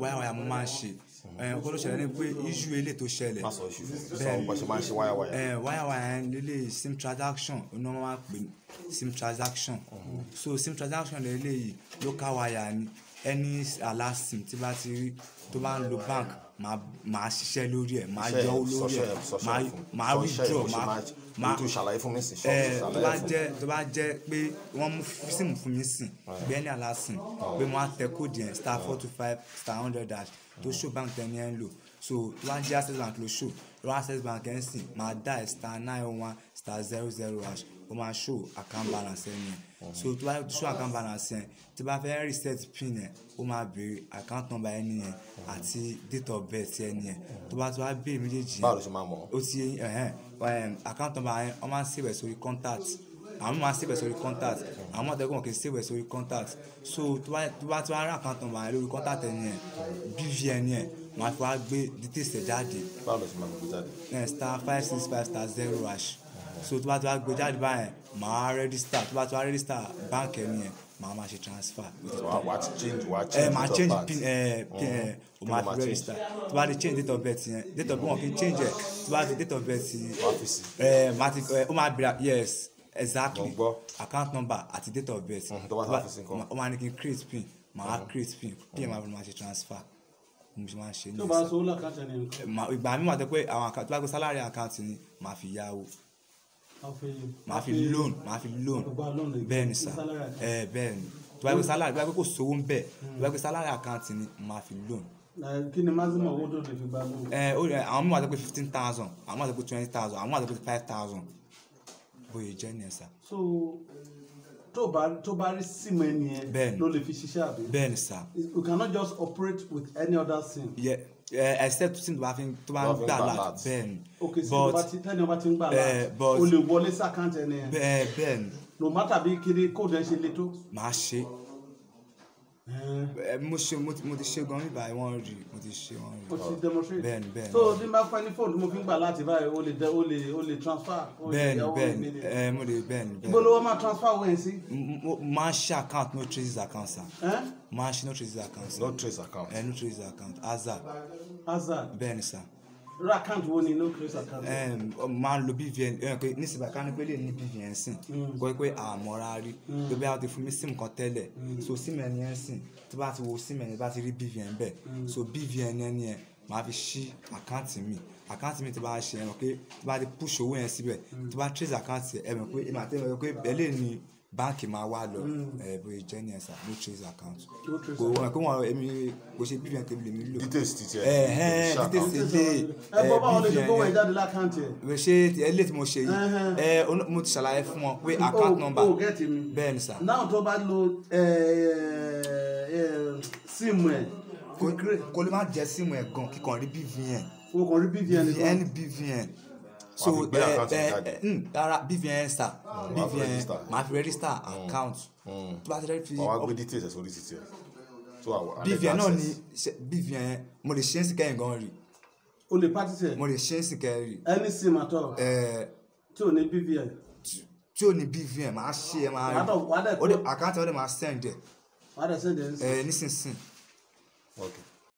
Wire wire mo máa ń ṣe. Ọkọ tó ṣẹlẹ̀ ni pé issue eléyìí tó ṣẹlẹ̀. Má sọ issue fún mi, sọ bó ṣe máa ń ṣe wire wire. Wire wire yẹn lélẹ̀, sim transaction oní wọ́n máa ń pè ní sim transaction. So sim transaction lélẹ́yìí, local wire ni. Any alert sim tí bá ti rí tó bá ń lo bank, máa ṣiṣẹ́ lórí ẹ̀, máa yọ owó lórí ẹ̀, máa withdraw, máa tó ṣàlàyé fún mi sí. Tó bá jẹ́, tó bá jẹ́ pé wọ́n mú sim fún mi sìn pé any alert sim pé mo á tẹ code yẹn, *425*100#, tó show bank tẹ́ni ẹ̀ ń lò. So tó bá jẹ́ Access Bank ló show, tó bá Access Bank ẹ̀ ń sìn, máa dial *901*00#, ó máa show account balance ẹ̀ yẹn. So tó bá show account balance yẹn, tí bá fẹ́ reset pin yẹn, ó máa béèrè account number ẹni yẹn àti date of birth ẹni yẹn. Tó bá tó wá béèrè méjèèjì yẹn, Báwo ló ṣe máa mọ̀? Ó ti account number yẹn, wọ́n máa ń save ẹ̀ sórí contact. Àwọn máa ń save ẹ̀ sórí contact, àwọn máa tẹ́kọ̀ kì í save ẹ̀ sórí contact. So tó bá rí account number yẹn lórí contact ẹni yẹn, BVN yẹn, wọ́n á fi wá gbé details ẹ̀ jáde. Báwo ló ṣe máa gbé jáde? *565*0#. So tó bá tó wá gbé jáde báyẹn, màá register. Tó bá tó wá register bank ẹni yẹn, màá máa ṣe transfer. Wà á change, wà á change Màá date of change birth. Pin pin o Kí máa ló máa fi change? register. Tó bá ti change date of birth yẹn, date of birth wọn kì í change ẹ. Tó bá ti date of birth yẹn, Wà á fi sí. Màá ti ó máa bẹ̀rẹ̀, yes, exactly. Mo gbọ́. Account number àti date of birth. Tó bá ti fi sí nǹkan. Ó máa ní kí n create pin, màá create pin, pin máa fi máa ṣe transfer. Mo ṣe máa ń ṣe Tó ní bá ìsìn. sọ l'account ẹni nǹkan. Ìgbà mi wà tó pé àwọn account tó bá gbé salary account ni, màá fi yáwó. Màá fi loan, màá fi loan. Gba loan ní Bẹ́ẹ̀ ni sà. salary account. Bẹ́ẹ̀ ni, tó bá gbé salary, tó bá gbé kò sówó ń bẹ̀, tó bá gbé salary account ni, màá fi loan. Kí ni maximum owó tó lè fi gba loan? Ó àwọn mi wà tó pé 15,000, àwọn mi wà tó pé 20,000, àwọn mi wà tó pé 5,000. Bóyá jẹ́ nìyẹn sà. So tó bá rí sim ẹni yẹn Bẹ́ẹ̀ni. ló lè fi ṣiṣẹ́, àbí? Bẹ́ẹ̀ ni sà. You cannot just operate with any other sim? Yeah, except sim tó bá fi tó bá Tó ń bá fi ń gbà gbà alert. alert. Bẹ́ẹ̀ ni. Ok, sim tó bá ti tẹ́ni ọba ti ń gbà alert, o lè wọlé sí account ẹni yẹn? Bẹ́ẹ̀ ni. No matter bí kiri code ẹ ṣe le tó. Màá ṣe. Mo ṣe, mo ti ṣe gan nígbà yìí, wọ́n rí mo ti ṣe, wọ́n rí. O ti demonstrate. Bẹ́ẹ̀ ni, bẹ́ẹ̀ ni. So tí n bá fẹ́ ní fóònù tí mo fi ń gbà láti báyìí, o lè transfer, o lè Bẹ́ẹ̀ ni. yáwó Bẹ́ẹ̀ ni. immediately. Mo lè, bẹ́ẹ̀ ni, bẹ́ẹ̀ Ibo ni. ló wọ́n máa transfer owó yẹn sí? Mo máa ń ṣe account, no traces account sir. Eh? Máa ń ṣe no traces account sir. No trace account. No traces account, aza. Hazard. Bẹ́ẹ̀ ni sir. Irú account wo ni no trace account? Máa ń lo BVN pé nísìnyí ká ní pé lè ní BVN sìn kọ́ pé àmọ́ra rí tó bí a ti fún mi sim kan tẹ́lẹ̀. So sim ẹni yẹn sìn, tó bá ti wo sim ẹni, bá ti rí BVN bẹ́ẹ̀, so BVN ẹni yẹn máa fi ṣí account mi. Account mi tó bá ṣe, ẹ mọ̀ pé tó bá ti push owó yẹn síbẹ̀, tó bá trace account yẹn, ẹ mọ̀ pé ẹ máa tẹ́ ẹ mọ̀ pé ẹ lè ní báǹkì máa wá lọ. Ẹ bóyá jẹ́ ní ẹ sà, no trace account. No trace. Kò wọ́n pé wọ́n èmi kò ṣe BVN tèmi lèmi lò. Details ti tiẹ̀. Details ilé. Ẹ bọ́, báwo lè ṣe gbówó ẹ BVN jáde l'account ẹ̀? Ṣé ilé tí mo ṣe yìí? Mo ti ṣàlàyé fún wọn pé account number. O get mi? Bẹ́ẹ̀ ni sà. Now tó bá lo sim ẹ̀ Kò lè má jẹ́ sim ẹ̀ gan, kíkan rí BVN. O kàn rí BVN nìkan. BVN, BVN, so Wàá fi gbé account ẹ jáde. Rárá, BVN sà. Wàá fi BVN register. Màá fi register account tó bá ti rẹ́ fi. Wàá wá gbé details ẹ̀ sórí ti tiẹ̀. So àwọn BVN náà ni BVN mo lè ṣe é sì kẹ́yìn gan rí. O lè practice ẹ̀. Mo lè ṣe é sì kẹ́yìn rí. Any sim at all tí ò ní BVN? Tí ò ní BVN, màá ṣe, ẹ máa rí. Wàá dẹ̀ Ó dẹ̀ account ó dẹ̀ máa send ẹ̀. Wàá dẹ̀ send ẹ̀ ń sìn. Ẹ nísinsìnyí. Okay.